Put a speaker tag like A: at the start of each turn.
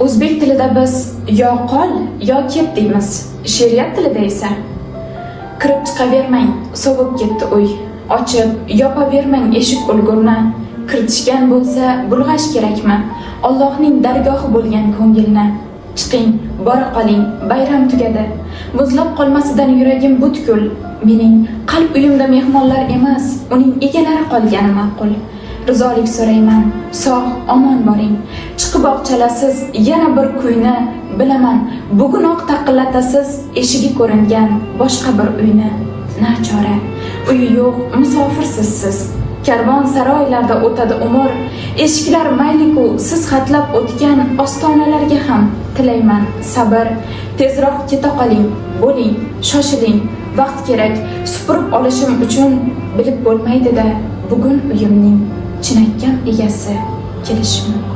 A: O'zbek tilida biz yo qol, yo ket deymiz. She'riyat tilida esa kirib chiqavermang, sovib ketdi uy. Ochib, yopavermang eshik ulgurni. Kiritishgan bo'lsa, bulg'ash kerakmi? Allohning dargohi bo'lgan ko'ngilni. Chiqing, bora qoling, bayram tugadi. Muzlab qolmasidan yuragim butkul. Mening qalb uyimda mehmonlar emas, uning egalari qolgani ma'qul. Rizolik so'rayman, sog' omon boring. Chiqiboq chalasiz yana bir kuyni, bilaman, bugunoq taqillatasiz eshigi ko'ringan boshqa bir uyni. Nachora, uyi yo'q, musofirsiz siz. Karvon saroylarda o'tadi umr. Eshiklar mayliku, siz hatlab o'tgan ostonalarga ham tilayman sabr. Tezroq keta qoling, bo'ling, shoshiling. Vaqt kerak supurib olishim uchun, bilib bo'lmaydi-da, bugun uyimning chinakam egasi kelishi mumkin.